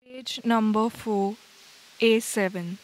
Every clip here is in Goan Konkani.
Page number 4, A7.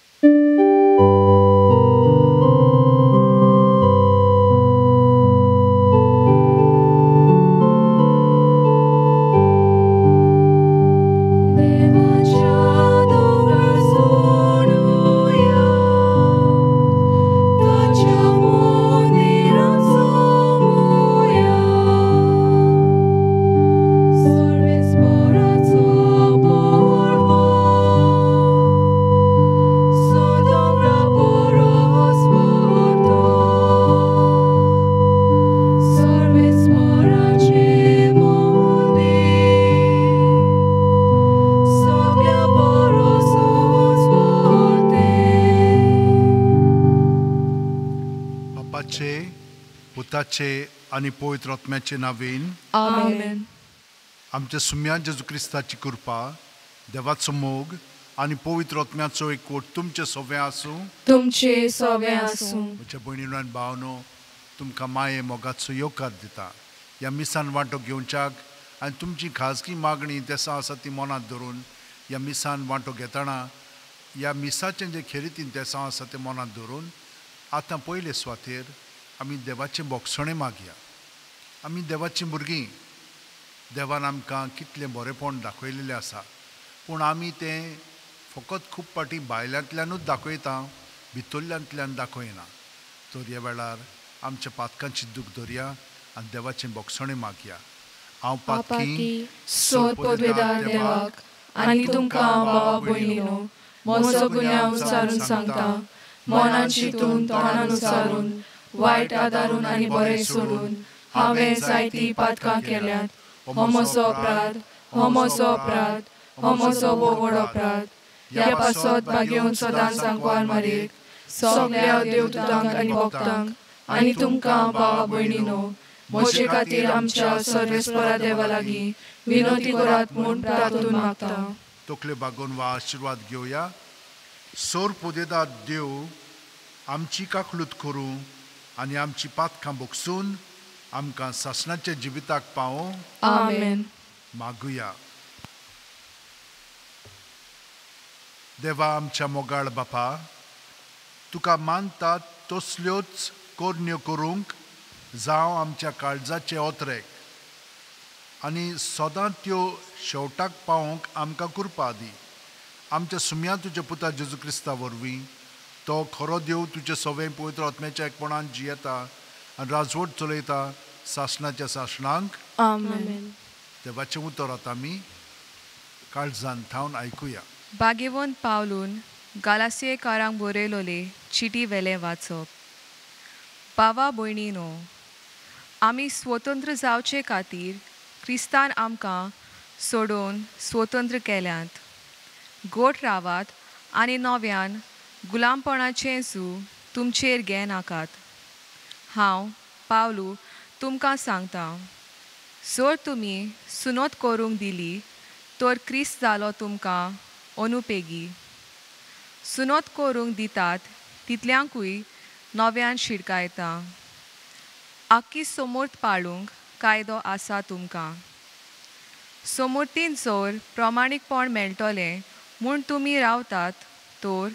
आनी पवित्र आत्म्याचे नावेन आमेन. आमच्या सुम्या जेजू क्रिस्ताची कृपा, देवाचो मोग आनी पवित्र आत्म्याचो एकवट तुमचे सोवे आसूं, तुमचे सोवे आसूं. म्हज्या भयणीनो आनी भावनो, तुमकां माये मोगाचो येवकार दिता. ह्या मिसान वांटो घेवच्याक आनी तुमची खाजगी मागणी तेसां आसा ती मनांत धरून ह्या मिसान वांटो घेतना ह्या मिसाचें जें खेरीतीन तेसां आसा तें मनांत धरून आतां पयले सुवातेर आमी देवाचें बोगसणें मागया. आमी देवाचीं भुरगीं, देवान आमकां कितलें बरेंपण दाखयलेलें आसा, पूण आमी तें फकत खूब फावटी भायल्यांतल्यानूच दाखयता, भितरल्यांतल्यान दाखयना. तर ह्या वेळार आमच्या पातकांची दूख धरया आनी देवाचें बोगसणें मागया. हांव पातकी सोदपदवेदार देवाक आनी तुमकां भावा भयणीनो म्हजो गुन्यांव उचारून सांगता, मनान चिंतून तोंडान उचारून वायट आदारून आनी बरें सोडून हांवें जायतीं पातकां केल्यांत. हो म्हजो अपराध, हो म्हजो अपराध, हो म्हजो व्हड अपराध. ह्या पासत भागेवन सदांच सांकवार मारयेक सगल्या देवदूतांक आनी भक्तांक आनी तुमकां भावा भयणीनो म्हजे खातीर आमच्या सर्वेस्परा देवा लागीं विनवती करात म्हूण प्रार्थून मागता. तकले बागोवन वा आशिर्वाद घेवया. सोर पुदेदार देव आमची काकलूत करूं आनी आमची पातकां बोगसून आमकां सासणाच्या जिविताक पावों. आमेन. मागुया. देवा आमच्या मोगाळ बापा, तुका मानतात तसल्योच करण्यो करूंक जावं आमच्या काळजाचे ओतरेक आनी सदां त्यो शेवटाक पावोवंक आमकां कृपा दी. आमच्या सुम्या तुज्या पुता जेजू क्रिस्ता वरवीं, तो खरो देव तुजे सवें पवित्र आत्म्याच्या एकपणान जियेता आनी राजवट चलयता सासणाच्या सासणांक. आमेन. देवाचें उतर आतां आमी काळजान थावन आयकुया. बागेवन पावलून गालासियेकारांक बरयलोले चिटी वेलें वाचप. बावा भयणीनो, आमी स्वतंत्र जावचे खातीर क्रिस्तान आमकां सोडोवन स्वतंत्र केल्यांत. गोट रावात आनी नव्यान गुलामपणाचें जू तुमचेर घेनाकात. हांव पावलू तुमकां सांगता, जर तुमी सुनोत करूंक दिली तर क्रिस्त जालो तुमकां अनुपेगी. सुनोत करूंक दितात तितल्यांकूय नव्यान शिडकायता. आक्की समूर्त पाळूंक कायदो आसा तुमकां. समूर्तीन जर प्रमाणीकपण मेळटलें म्हूण तुमी रावतात तर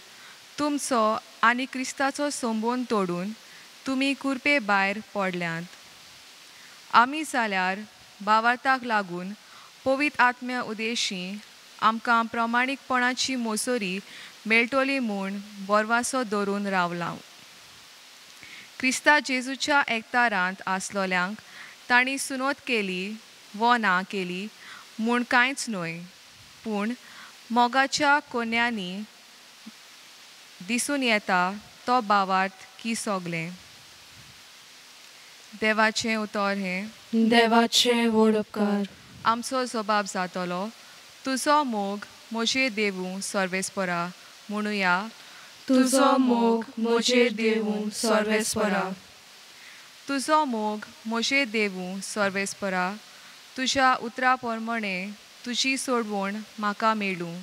तुमचो आनी क्रिस्ताचो संबंद तोडून तुमी कुरपे भायर पडल्यांत. आमी जाल्यार भावार्थाक लागून पवित्र आत्म्या उदेशी आमकां प्रमाणीकपणाची मोसोरी मेळटली म्हूण बरवासो धरून रावला. क्रिस्ता जेजूच्या एकतारांत आसलोल्यांक तांणी सुनोत केली वो ना केली म्हूण कांयच न्हय, पूण मोगाच्या कोन्यांनी दिसून येता तो भावार्थ की सगलें. देवाचें उतर हें. देवाचें व्हड उपकार. आमचो जबाब जातलो, तुजो मोग म्हजेर देवूं सर्वेस्परा म्हणुया. तुजो मोग म्हजेर देवूं सर्वेस्परा. तुजो मोग म्हजेर देवूं सर्वेस्परा. तुज्या उतरा प्रमाणे तुजी सोडवण म्हाका मेळूं.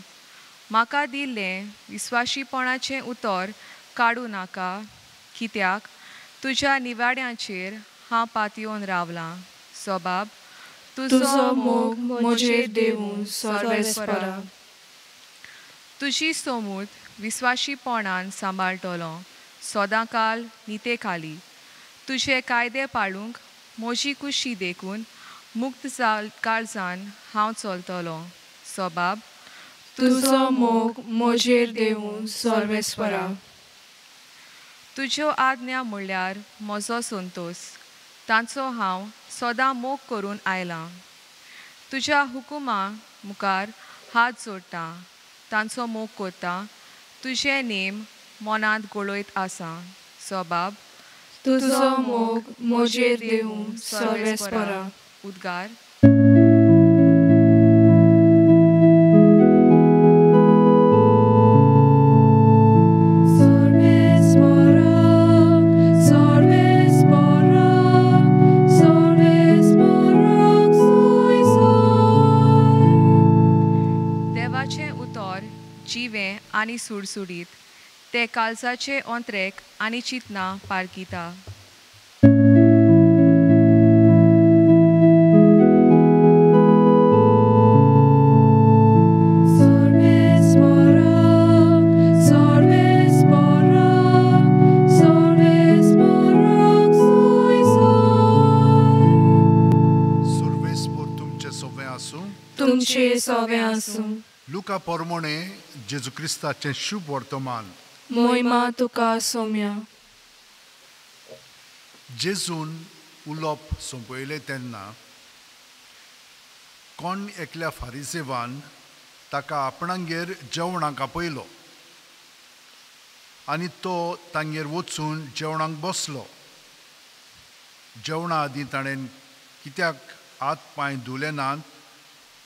म्हाका दिल्लें विस्वाशीपणाचें उतर काडूं नाका, कित्याक तुज्या निवाड्यांचेर हांव पातयेवन रावलां. जबाब, तुजो मोग म्हजेर देवूं सर्वेस्परा. तुजी सोमूत विस्वाशीपणान सांबाळटलो सदांकाल निते खाली. तुजे कायदे पाळूंक म्हजी कुशी देखून मुक्त काळजान हांव चलतलो. सबाब तुजो मोग म्हजेर देवूं सर्वेस्परा. तुज्यो आज्ञा म्हणल्यार म्हजो संतोस, तांचो हांव सदां मोग करून आयलां. तुज्या हुकुमा मुखार हात जोडटा, तांचो मोग करता. तुजे नेम मनांत गळयत आसा. सबाब तुजो मोग म्हजेर देवूं सर्वेस्परा. उद्गार. देवाचें उतर जिवें आनी सुडसुडीत, ते काळजाचे ओंत्रेक आनी चिंतना पारखिता. तुमचे सवे आसूं. लुका पोरमोणे जेजू क्रिस्ताचें शुभ वर्तमान. मोहिमा तुका सोम्या. जेजून उलोवप सोंपयलें तेन्ना कोण एकल्या फारिसेवान ताका आपणागेर जेवणाक आपयलो आनी तो तांगेर वचून जेवणाक बसलो. जेवणा आदीं ताणें कित्याक हात पांय धुले नात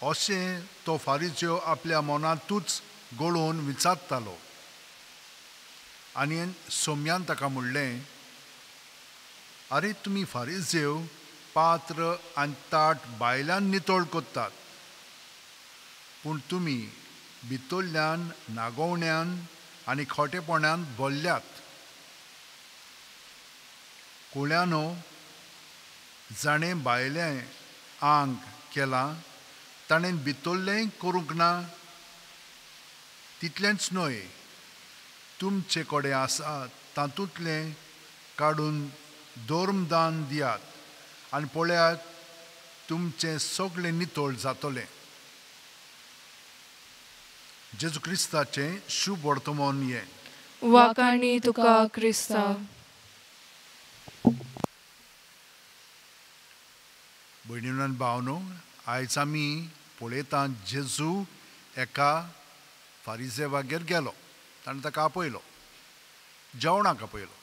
अशें तो फारिज्यो आपल्या मनांतूच गळोवन विचारतालो. आनी सोम्यान ताका म्हणलें, आरे तुमी फारिजेव पात्र आनी ताट बायलान नितळ करतात, पूण तुमी भितरल्यान नागोवण्यान आनी खोटेपणान भरल्यात. कोळ्यानो, जाणें बायलें आंग केलां ताणें भितरलें करूंक ना. तितलेंच न्हय, तुमचे कडेन आसा तातूंतलें काडून धर्मदान दियात आनी पळयात तुमचें सगळें नितळ जातलें. जेजू क्रिस्ताचें शुभ वर्तमान हें. वाखाणी तुका क्रिस्ता. भयणीनो आनी भावनो, आयज आमी पळयता जेजू एका फारिजेवागेर गेलो, ताणें ताका आपयलो, जेवणाक आपयलो.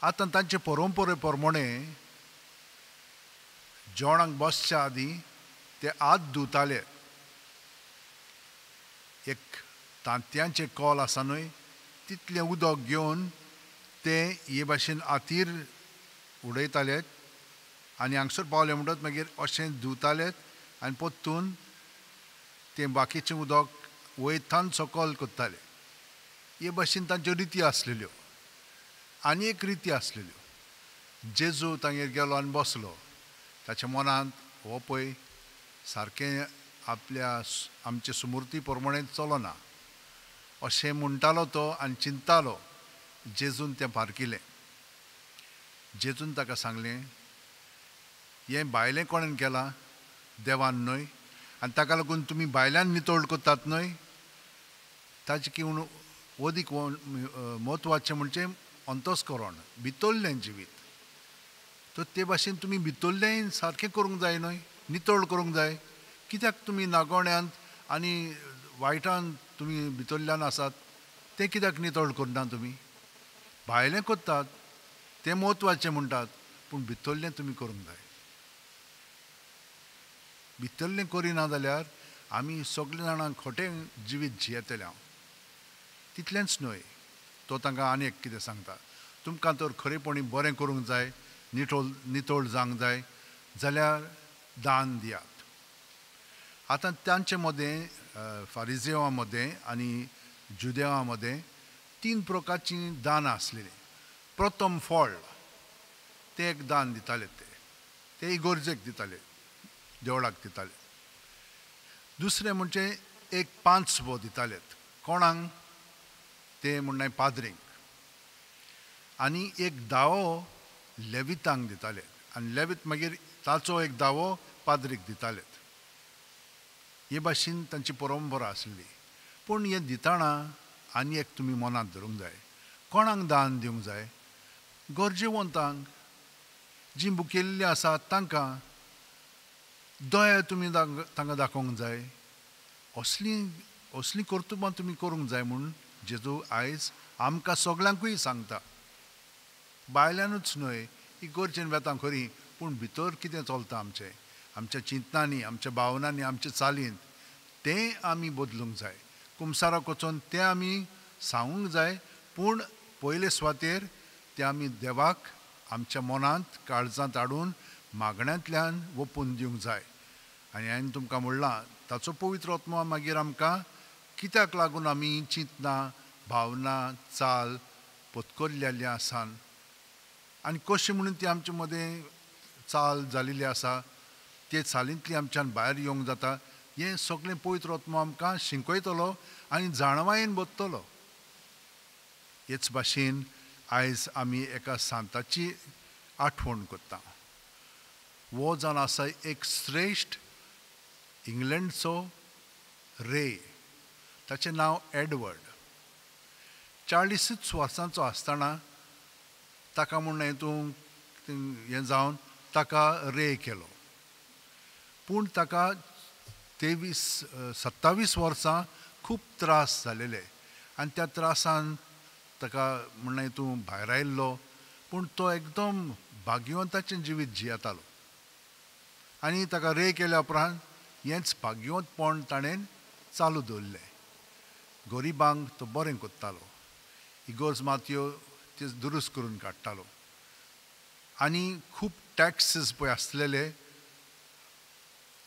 आतां तांचे परंपरे प्रमाणे जेवणाक बसच्या आदीं ते हात धुताले. एक तांतयांचें कॉल आसा न्हय, तितलें उदक घेवन ते हे भाशेन हातीर उडयताले आनी हांगसर पावले म्हणटच मागीर अशें धुताले आनी परतून तें बाकीचें उदक वयतान सकयल करताले. हे भाशेन तांच्यो रिती आसलेल्यो. आनी एक रिती आसलेल्यो. जेजू तांगेर गेलो आनी बसलो. ताच्या मनांत हो पळय सारकें आपल्या आमचे सुमूर्ती प्रमाणे चलना अशें म्हणटालो तो आनी चिंतालो. जेजून तें पारखिलें. जेजून ताका सांगलें, हें बायलें कोणें केलां? देवान न्हय, आनी ताका लागून तुमी बायल्यान नितळ करतात न्हय. ताचें किवन अदीक म्हत्वाचें म्हणजे अंतस्करण, भितरलें जिवीत. तर ते भाशेन तुमी भितरलें सारकें करूंक जाय न्हय, नितळ करूंक जाय. कित्याक तुमी नागोवण्यांत आनी वायटान तुमी भितरल्यान आसात तें कित्याक नितळ करना? तुमी भायलें करतात तें म्हत्वाचें म्हणटात, पूण भितरलें तुमी करूंक जाय. भितरलें करिना जाल्यार आमी सगळीं जाणां खोटें जिवीत जियेतले. हांव तितलेंच न्हय, तो तांकां आनी एक कितें सांगता, तुमकां तर खरेपणी बरें करूंक जाय, नितळ जावंक जाय जाल्यार दान दियात. आतां तांचे मदें फारिजेवां मदें आनी जुदेवां मदें तीन प्रकारचीं दानां आसलेलीं. प्रथम फळ तें एक दान दिताले, ते इगर्जेक दिताले, देवळाक दिताले. दुसरें म्हणजे एक पांचवो दिताले, कोणाक ते म्हणनाय पाद्रींक, आनी एक दावो लेवितांक दिताले आनी लेवीत मागीर ताचो एक दावो पाद्रीक दिताले. हे भाशेन तांची परंपरा आसली. पूण हें दितना आनी एक तुमी मनांत धरूंक जाय, कोणाक दान दिवंक जाय? गरजेवंतांक, जीं भुकेल्लीं आसात तांकां दया तुमी तांकां दाखोवंक जाय. असलीं असलीं कर्तुबां तुमी करूंक जाय म्हूण जेजू आयज आमकां सगल्यांकूय सांगता. बायल्यानूच न्हय, ही गरजेन वेता खरी, पूण भितर कितें चलता आमचें, आमच्या चिंतनांनी, आमच्या भावनांनी, आमच्या चालींत, तें आमी बदलूंक जाय. कुमसाराक वचोन तें आमी सांगूंक जाय, पूण पयले सुवातेर तें आमी देवाक आमच्या मनांत काळजांत हाडून मागण्यांतल्यान ओपून दिवंक जाय. आनी हांवें तुमकां म्हणलां ताचो पवित्र आत्मो मागीर आमकां कित्याक लागून आमी चिंतनां, भावना, चाल पत्करलेली आसा आनी कशें म्हणून ती आमचे मदें चाल जाल्ली आसा, ते चालींतली आमच्यान भायर येवंक जाता, हें सगळें पवित्र आत्मो आमकां शिकयतलो आनी जाणवायेन बदतलो. हेच भाशेन आयज आमी एका सांताची आठवण करता. हो जावन आसा एक श्रेश्ठ इंग्लंडचो रे, ताचें नांव एडवर्ड. 40 वर्सांचो आसतना ताका म्हूण हितून हें जावन ताका रे केलो. पूण ताका 27 वर्सां खूब त्रास जालेले आनी त्या त्रासान ताका म्हण हितून भायर आयिल्लो. पूण तो एकदम भाग्यवंताचें जिवीत जियेतालो आनी ताका रे केल्या उपरांत हेंच भाग्यवंतपण ताणें चालू दवरलें. गरिबांक तो बरें करतालो, इगोर्ज मातयो त्यो दुरुस्त करून काडटालो आनी खूब टॅक्सीस पळय आसलेले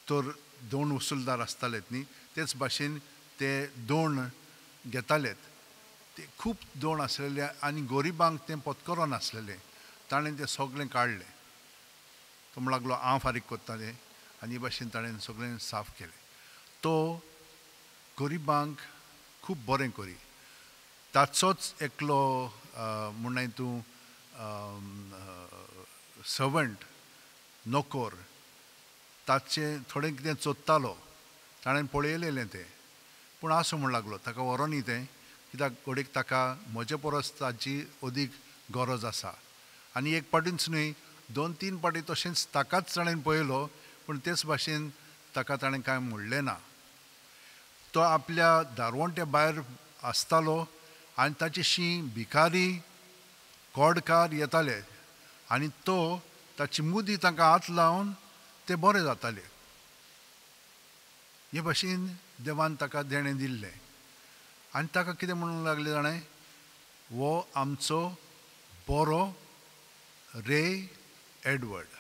तर दोन वसुलदार आसतालेत न्ही, तेच भाशेन ते दोण घेतालेत, ते खूब दोण आसलेले आनी गरिबांक तें पत्करोन आसलेलें. ताणें तें सगळें काडलें. तो म्हण लागलो हांव फारीक करता तें, आनी हे भाशेन ताणें सगळें साफ केलें. तो गरिबांक खूब बरें करी. ताचोच एकलो म्हणनाय तूं सर्वंट, नोकर, ताचें थोडें कितें चोदतालो, ताणें पळयलेलें तें. पूण आसूं म्हण लागलो, ताका व्हरोन तें, कित्याक घडयेक ताका म्हजे परस ताची अदीक गरज आसा. आनी एक पाटीच न्हय, 2-3 पाटी तशेंच ताकाच ताणें पळयलो, पूण तेच भाशेन ताका ताणें कांय म्हणलें ना. तो आपल्या दारवंट्या भायर आसतालो आनी ताची शीं भिकारी कोडकार येताले आनी तो ताची मुदी तांकां हात लावन ते बरे जाताले. हे भाशेन देवान ताका देणें दिल्लें. आनी ताका कितें म्हणूंक लागले जाणें, हो आमचो बरो रे एडवर्ड.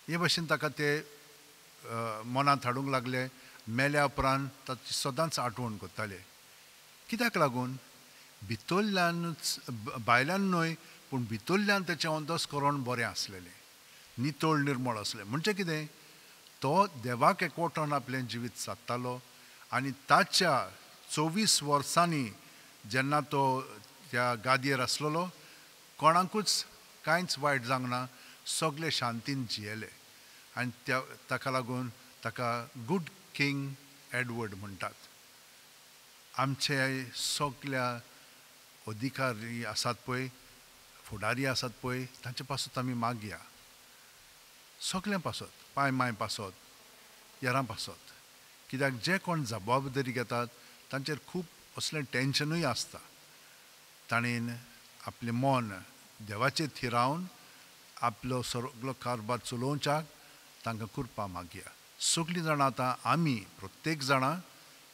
हे भाशेन ताका ते मनांत हाडूंक लागले. मेल्या उपरांत ताची सदांच आठवण करताले. कित्याक लागून? भितरल्यानूच, भायल्यान न्हय, पूण भितरल्यान ताचें अंतस्करण बरें आसलेलें, नितळ निर्मळ आसलें. म्हणजे कितें, तो देवाक एकवटोन आपलें जिवीत सादतालो. आनी ताच्या 24 वर्सांनी जेन्ना तो त्या गादयेर आसलेलो, कोणाकूच कांयच वायट जावंक ना, सगळे शांतीन जियेले. आनी त्या ताका लागून ताका गूड किंग एडवर्ड म्हणटात. आमचे सगल्या अधिकारी आसात पळय, फुडारी आसात पळय, तांचे पासत आमी मागया, सगल्यां पासत, पांय मांय पासत, येरां पासत. कित्याक जे कोण जबाबदारी घेतात तांचेर खूब असलें टेंशनूय आसता. ताणें आपलें मन देवाचेर थिरावन आपलो सगलो कारभार चलोवच्याक तांकां कृपा मागया. सगळीं जाणां आतां आमी प्रत्येक जाणां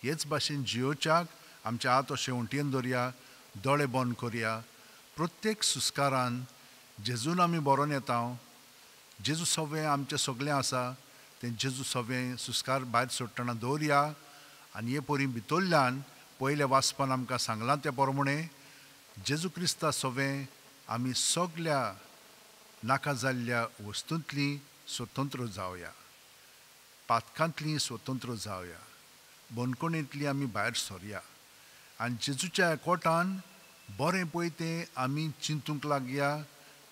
हेच भाशेन जियोवच्याक आमच्या हात अशें उंटयेन दवरया, दोळे बंद करया. प्रत्येक सुस्कारान जेजून आमी बरोवन येता, जेजू सगळें आमचें सगळें आसा तें जेजू सगळें सुस्कार भायर सोडटना दवरया. आनी हे परी भितरल्यान पयल्या वाचपान आमकां सांगलां त्या प्रमाणें जेजू क्रिस्ता सगळें आमी सगल्या नाका जाल्ल्या वस्तूंतलीं स्वतंत्र जावया, पातकांतलीं स्वतंत्र जावया, बंदखणींतलीं आमी भायर सरया. आनी जेजूच्या एकवटान बरें पळय तें आमी चिंतूंक लागया,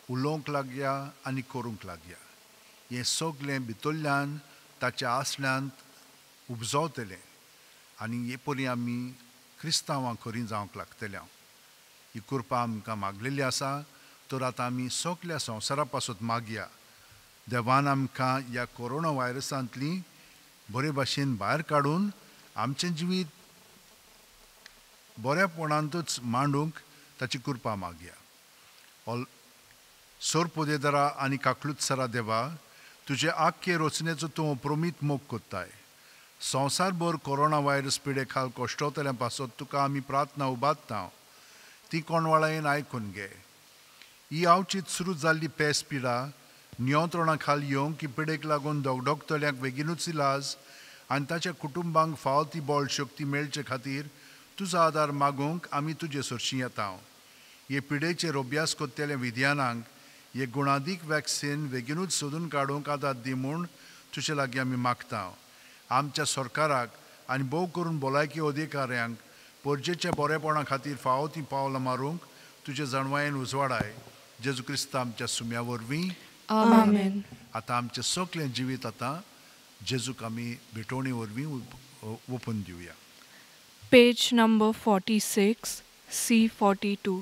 उलोवंक लागया आनी करूंक लागया. हें सगलें भितरल्यान ताच्या आसल्यांत उपजवतलें आनी हे परी आमी क्रिस्तांवां खरीं जावंक लागतल्या. ही कृपा आमकां मागलेली आसा तर आतां आमी सगल्या संवसारा पासत मागया. देवान आमकां ह्या कोरोना व्हायरसांतली बरे भाशेन भायर काडून आमचें जिवीत बऱ्यापणांतूच मांडूंक ताची कृपा मागया. ऑल सोरपोदेदारा आनी काकलूतसरा देवा, तुजे आख्खे रचनेचो तूं अप्रमीत मोग कोत्ताय. संवसारभर कोरोना व्हायरस पिडे खाल कश्टवतल्या पासत तुका आमी प्रार्थना उबारता, ती कोणवाळायेन आयकून घे. ही आवचीत सुरू जाल्ली पेस पिडा नियंत्रणा खाल येवंक ही पिडेक लागून दगदगतल्यांक बेगीनूच इलाज आनी ताच्या कुटुंबांक फावो ती बळ शक्ती मेळचे खातीर तुजो आदार मागूंक आमी तुजे सरशीं येता. हे पिडेचेर अभ्यास करतल्या विज्ञानांक हे गुणादीक वॅक्सिन बेगीनूच सोदून काडूंक आदार दी म्हूण तुजे लागीं आमी मागता. आमच्या सरकाराक आनी भोव करून भलायकी अधिकाऱ्यांक परजेच्या बरेपणा खातीर फावो ती पावलां मारूंक तुजे जाणवायेन उजवाडाय. जेजू क्रिस्त आमच्या सुम्या वरवीं आमेन. आतां आमचें सगळें जिवीत आतां जेजूक आमी भेटवणी वरवीं ओपून दिवया. Page number 46, C42.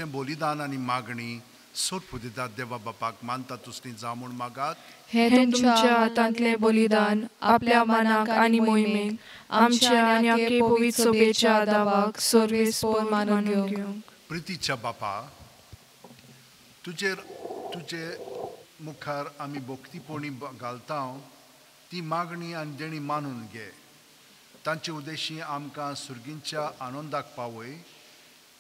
बलिदान आनी मागणी सोरपुदितात देवा बापाक मानता तुसली जावं म्हूण मागात. हे तुमच्या हातांतलें बलिदान आपल्या मनाक आनी मोहिमेक आमच्या आनी आख्खे पवित्र सभेच्या दावाक सर्वेस्पर मानून घेवंक. प्रितीच्या बापा, तुजेर तुजे मुखार आमी भक्तीपणी घालता ती मागणी आनी देणी मानून घे. तांचे उद्देशी आमकां सुर्गींच्या आनंदाक पावय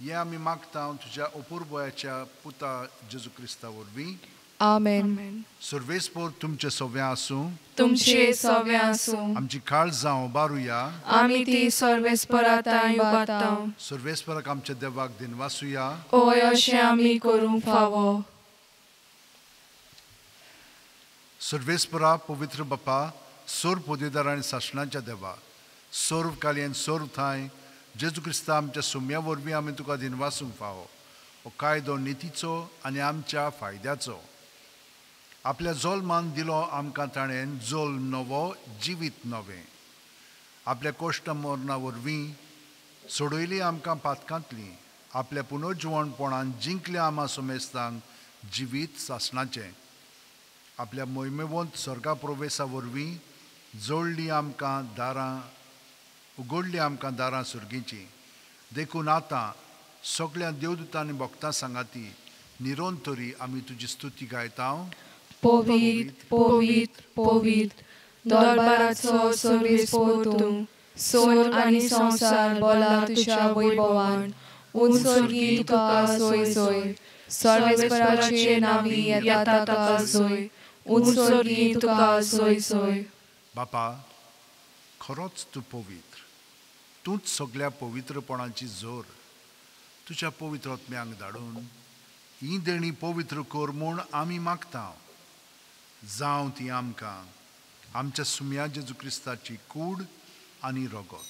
हें आमी मागता तुज्या अपुरबोयाच्या पुता जेजू क्रिस्ता वरवीं आमेन. सर्वेस्पर तुमचे सव्या आसूं, तुमचे सव्या आसूं. आमची काळजां उबारुया, आमी ती सर्वेस्परा तांय उबारता. सर्वेस्पराक आमच्या देवाक दिनवासुया, ओय अशें आमी करूंक फावो. सर्वेस्परा पवित्र बापा, सर्व पदवीदार आनी सासणाच्या देवा, सर्व कालयेन सर्व थांय जेजू क्रिस्ता आमच्या सुम्या वरवीं आमी तुका दिनवासूंक फावो. हो कायदो नितीचो आनी आमच्या फायद्याचो. आपल्या जोल्मान दिलो आमकां ताणें जोल्म नवो, जिवीत नवें. आपल्या कश्ट मरणा वरवीं सोडयली आमकां पातकांतली. आपल्या पुनर्जिवणपणान जिंकले आमा समेस्तांक जिवीत सासणाचें. आपल्या मोहिमेवंत स्वर्गा प्रवेसा वरवीं जोडली आमकां दारां, उगडली आमकां दारां सुर्गीचीं. देखून आतां सगळ्या देवदूतांनी भक्तां सांगाती निरंतरी आमी तुजी स्तुती गायता. पवित्र पवित्र पवित्र दरबाराचो सर्वेस्पर तूं, सोन आनी संवसार बोला तुज्या वैभवान. उंच स्वर्गी तुका सोय सोय, सर्वेस्पराचे नांवी येता ताका सोय. उंच स्वर्गी तुका सोय सोय. बापा, खरोच तूं पवित्र, तूंच सगळ्या पवित्रपणाची जोर. तुज्या पवित्र आत्म्यांक धाडून ही देणी पवित्र कर म्हूण आमी मागता. जावं ती आमकां आमच्या सुम्या जेजू क्रिस्ताची कूड आनी रगत.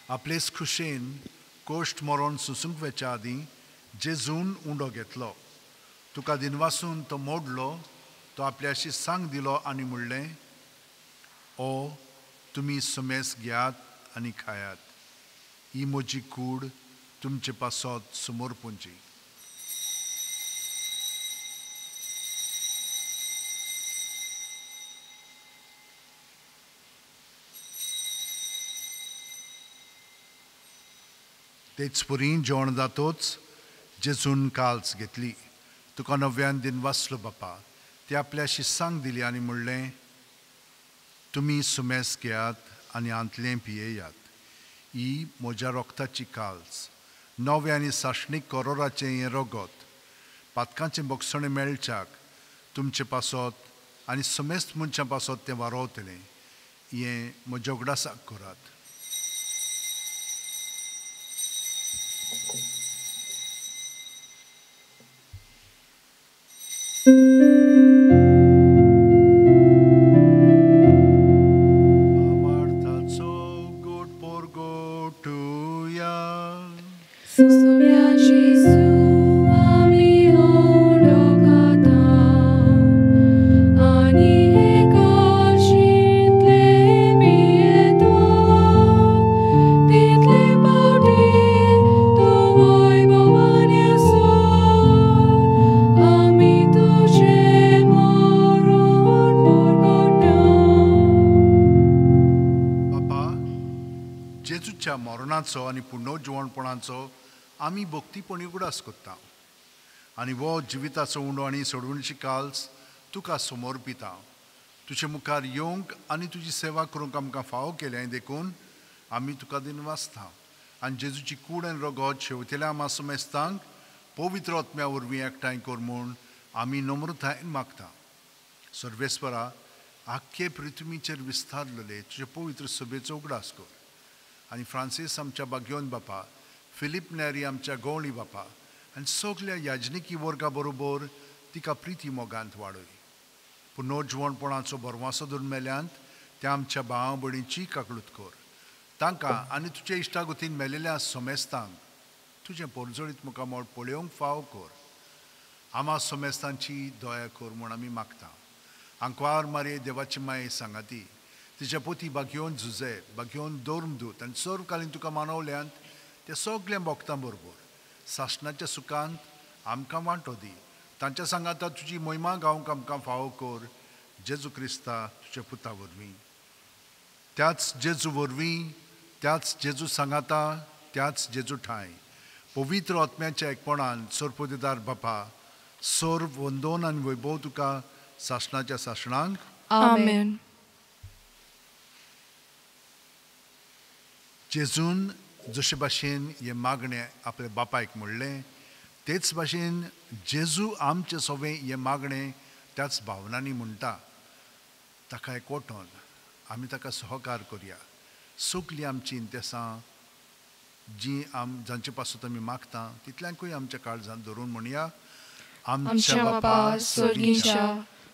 आपलेच खुशेन कोश्ट मरोन सुसूंक वेच्या आदीं जेजून उंडो घेतलो, तुका दिनवासून तो मोडलो, तो आपल्याशी सांग दिलो आनी म्हणलें, ओ तुमी सुमेस घेयात आनी खायात, ही म्हजी कूड तुमचे पासत समर्पूंची. तेच परी जेवण जातोच जेजून काल्स घेतली, तुका नव्यान दिन वाचलो बापा, ती आपल्याशी सांग दिली आनी म्हणलें, तुमी सुमेस घेयात आनी आंतलें पियेयात, ही म्हज्या रोगताची काल्स, नवें आनी सासणीक करोराचें हें रगत, पातकांचें बोगसणें मेळच्याक तुमचे पासत आनी समेस्त मनशां पासत तें वारोवतलें, हें म्हज्या उगडासाक करात. आनी पुनर्जिवणपणाचो आमी भक्तीपणी उगडास करता आनी वो जिविताचो उंडो आनी सोडवणीची काल्स तुका समर्पिता. तुजे मुखार येवंक आनी तुजी सेवा करूंक आमकां फावो केलें देखून आमी तुका दिनवासता आनी जेजूची कूड आनी रगत शेवतेल्या आमा समेस्तांक पवित्र आत्म्या वरवीं एकठांय कर म्हूण आमी नम्रतायेन मागता. सर्वेस्परा, आख्खे पृथ्वीचेर विस्तारलेले तुजे पवित्र सभेचो उगडास कर आनी फ्रांसीस आमच्या बाग्योन बापा, फिलीप नेरी आमच्या गवळी बापा आनी सगल्या याजनिकी वर्गा बरोबर तिका प्रिती मोगांत वाडय. पुनर्जिवणपणाचो भरवासो धरून मेल्यांत त्या आमच्या भाव भयणीची काकळूत कर, तांकां आनी तुजे इश्टागतीन मेलेल्या समेस्तांक तुजें परजळीत मुखामळ पळोवंक फाव कर. आमा समेस्तांची दया कर म्हूण आमी मागता. आंकवार मारये देवाची माये सांगाती, तिच्या पोती बागयोन झुजे बागयोन धर्मदूत आनी सर्वकालीन तुका मानवल्यांत त्या सगल्या भक्तां बरोबर सासणाच्या सुखांत आमकां वांटो दी. तांच्या सांगाता तुजी मोहिमा गावंक आमकां फावो कर, जेजू क्रिस्ता तुज्या पुता वरवीं. त्याच जेजू वरवीं, त्याच जेजू सांगाता, त्याच जेजू ठांय पवित्र आत्म्याच्या एकपणान सर्वपदेदार बापा, सर्व वंदोन आनी वैभव तुका सासणाच्या सासणांक. आमेन. जेजून जशे भाशेन हें मागणें आपल्या बापायक म्हणलें तेच भाशेन जेजू आमचें सवें हें मागणें त्याच भावनांनी म्हणटा. ताका एकवटोन आमी ताका सहकार करया. सगलीं आमचीं इंतेसां जीं जांचे पासून आमी मागता तितल्यांकूय आमच्या काळजांत धरून म्हणया, आमच्या बापा स्वर्गीच्या,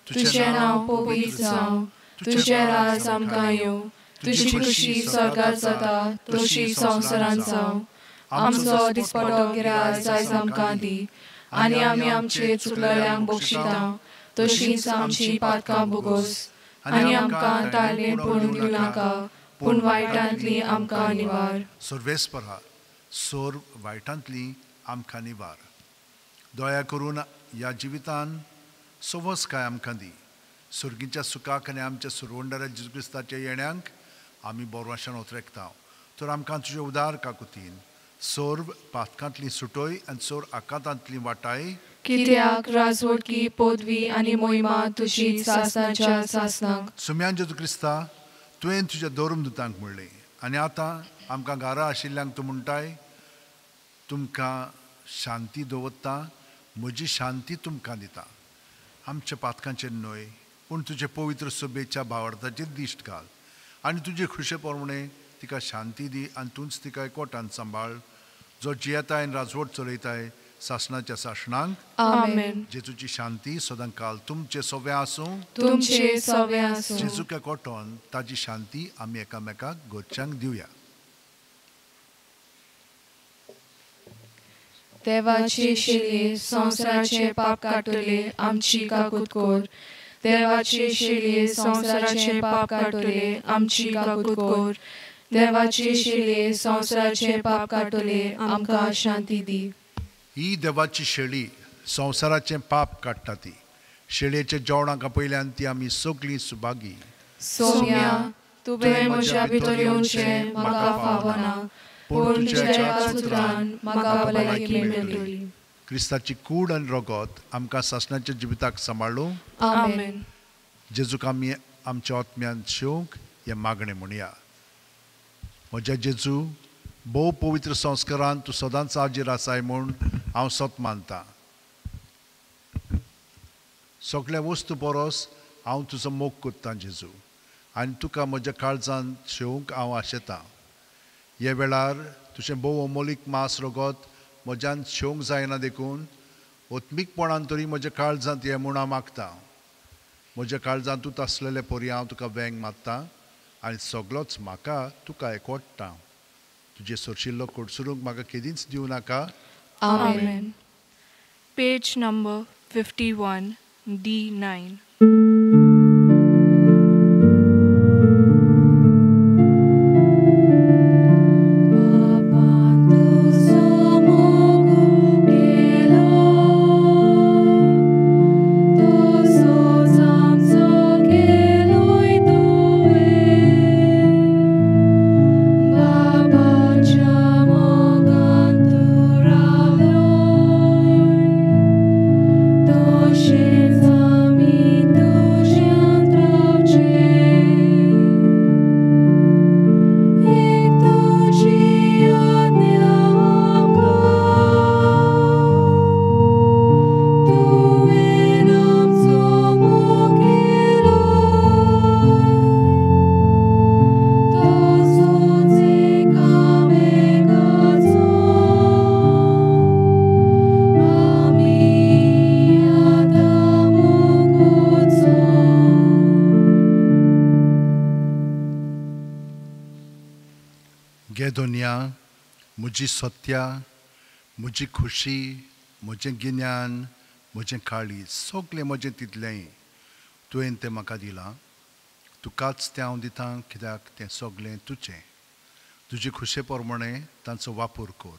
तुजें नांव पवित्र जावं, तुजें राज आमकां येवं, तुजी खुशी स्वर्गार जाता तशी संवसारांत जावं. आमचो दिसपडो गिरास आयज आमकां दी आनी आमी आमचे चुकलेल्यांक बक्षिता तशींच आमची पातकां भोगोस आनी आमकां ताळें पडून दिवं नाका, पूण वायटांतली आमकां निवार. सर्वेस्परा, सर्व वायटांतली आमकां निवार. दया करून ह्या जिवितान सवस काय आमकां दी. सर्गीच्या सुखाक आनी आमच्या सुरवंडाऱ्या जेजू क्रिस्ताच्या येण्यांक आमी बोरवाशान ओतरेकता. तर आमकां तुजे उदार काकुतीन सर्व पातकांतली सुटोय आनी सर्व आकांतांतली वाटाय. कित्याक राजवटकी पदवी आनी मोहिमा तुजी सासणाच्या सासणाक. सुम्यान जेजू क्रिस्ता, तुवें तुज्या धर्मदूतांक म्हणलें आनी आतां आमकां घरा आशिल्ल्यांक तूं म्हणटाय, तुमकां शांती दवरता, म्हजी शांती तुमकां दिता. आमच्या पातकांचेर न्हय पूण तुजे पवित्र सभेच्या भावार्थाचेर दिश्ट घाल आनी तुजे खुशे प्रमाणे तिका शांती दी आनी तूंच तिका एकवटान सांबाळ, जो जियेताय आनी राजवट चलयताय सासणाच्या सासणांक आमेन। जेजूची शांती सदांकाल तुमचे सोवे आसूं, तुमचे सोवे आसूं। जेजूक कोटोन ताजी शांती आमी एकामेकाक घरच्यांक दिवया। देवाची शिले संवसाराचे पाप काडटले आमची काकूत कर। देवाची शिले संवसाराचे पाप काडटले आमची काकूत कर। देवाची शिले संवसाराचे पाप काडटले आमकां शांती दी। ही देवाची शेळी संवसाराचें पाप काडटा ती शेळयेच्या जेवणाक पयल्यान ती आमी सगळीं सुभागी। सोम्या तुवें म्हज्या भितर येवचें म्हाका फावना, पूण तुज्या एकाच उतरान म्हाका भलायकी मेळटली। क्रिस्ताची कूड आनी रगत आमकां सासणाच्या जिविताक सांबाळूं। आमेन। जेजूक आमी आमच्या आत्म्यान शेवंक हें मागणें म्हणया। म्हज्या जेजू, भोव पवित्र संस्कारान तूं सदांच हाजीर आसाय म्हूण हांव सत मानतां। सगळ्या वस्तू परस हांव तुजो मोग करतां जेजू, आनी तुका म्हज्या काळजान शेवंक हांव आशेतां। ह्या वेळार तुजें भोव अमोलीक मांस रगत म्हज्यान शेवंक जायना देखून आत्मीकपणान तरी म्हज्या काळजांत हें म्हूण हांव मागतां। म्हज्या काळजांत तूं आसलेले परी हांव तुका वेंग मारतां आनी सगळोच म्हाका तुका एकवटता। तुजें सोरशिल्लो कोडसुरूंक म्हाका केदींच दिवं नाका। आमेन। Page number 51, D9. म्हजी सत्या, म्हजी खुशी, म्हजें गिन्यान, म्हजें काळीज, सगळें म्हजें तितलेंय तुवें तें म्हाका दिलां। तुकाच तें हांव दितां कित्याक तें सगळें तुजें। तुजे खुशे प्रमाणे तांचो वापर कर।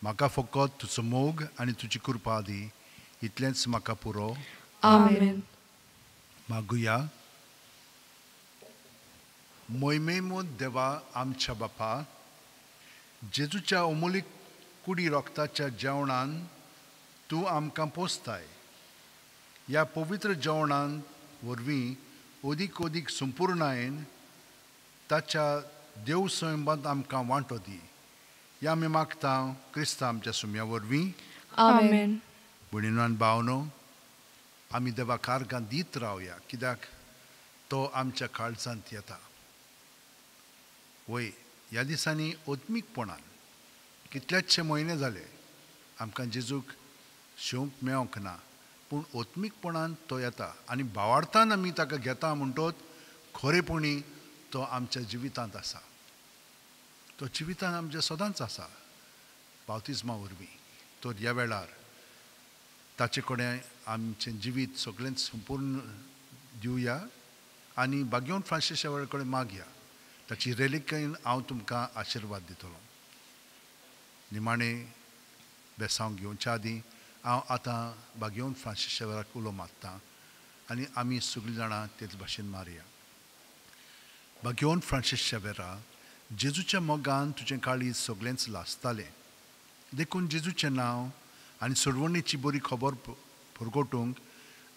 म्हाका फकत तुजो मोग आनी तुजी कृपा दी, इतलेंच म्हाका पुरो। आमेन। मागुया। मोहिमेमो देवा आमच्या बापा, जेजूच्या अमोलीक कुडी रक्ताच्या जेवणान तूं आमकां पोसताय। ह्या पवित्र जेवणान वरवीं अदीक अदीक संपुर्णायेन ताच्या देव स्वयंबांत आमकां वांटो दी। ह्या आमी मागता क्रिस्ता आमच्या सुम्या वरवीं। आमेन। भयणीनो भावनो, आमी देवा कार्गां दीत रावया कित्याक तो आमच्या काळजांत येता। वय ह्या दिसांनी आत्मीकपणान कितल्याचशे म्हयने जाले आमकां जेजूक शेवंक मेळोंक ना, पूण आत्मीकपणान तो येता आनी भावार्थान आमी ताका घेता म्हणटोच खरेपणी तो आमच्या जिवितांत आसा। तो जिवितांत आमच्या सदांच आसा बाप्तिज्मा वरवीं। तर ह्या वेळार ताचे कडेन आमचें जिवीत सगळेंच संपूर्ण दिवया आनी बाग्योन फ्रांसीस कडेन मागया। ताची रेलिकेन हांव तुमकां आशिर्वाद दितलो। निमाणें बेसांव घेवच्या आदीं हांव आतां बाग्योन फ्रांसीस शेवराक उलो मारतां आनी आमी सगळीं जाणां तेच भाशेन मारया। बाग्योन फ्रांसीस शेवेरा, जेजूच्या मोगान तुजें काळीज सगळेंच लासतालें, देखून जेजूचें नांव आनी सोडवणीची बरी खबर परगटूंक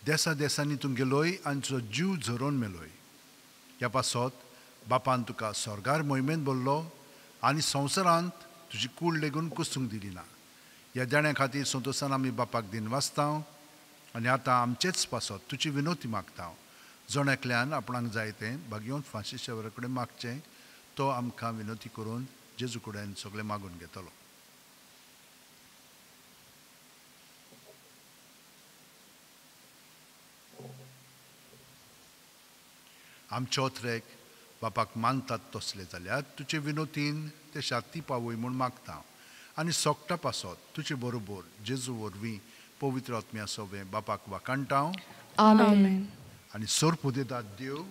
देसा देसांनी तूं गेलोय आनी तुजो जीव झरोवन मेलोय। ह्या पासत बापान तुका स्वर्गार मोहिमेंत भरलो आनी संवसारांत तुजी कूड लेगून कुसूंक दिली ना। ह्या देण्या खातीर संतोशान आमी बापाक दिनवासता आनी आतां आमचेच पासत तुजी विनोती मागता। जण एकल्यान आपणाक जाय तें बाग्योन फ्रांसीस शेवरा कडेन मागचें, तो आमकां विनोती करून जेजू कडेन सगळें मागून घेतलो। आमचे ओथरेक बापाक मानतात तसले जाल्यार तुजे विनोतीन ते शाती पावय म्हूण मागता आनी सोकटा पासत तुजे बरोबर जेजू वरवीं पवित्र आत्म्या सोवे बापाक वाकाणटा. आमेन. आनी सोर्प दितात देव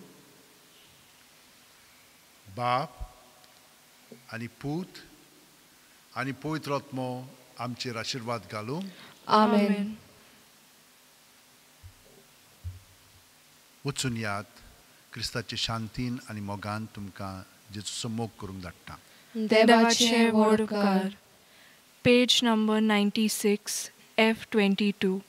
बाप आनी पूत आनी पवित्र आत्मो आमचेर आशिर्वाद घालूं. आमेन. वचून यात क्रिस्ताचे शांतीन आनी मोगान तुमकां जेजूचो मोग करूंक धाडटा. देवाचे व्हड उपकार. Page number 96, F22.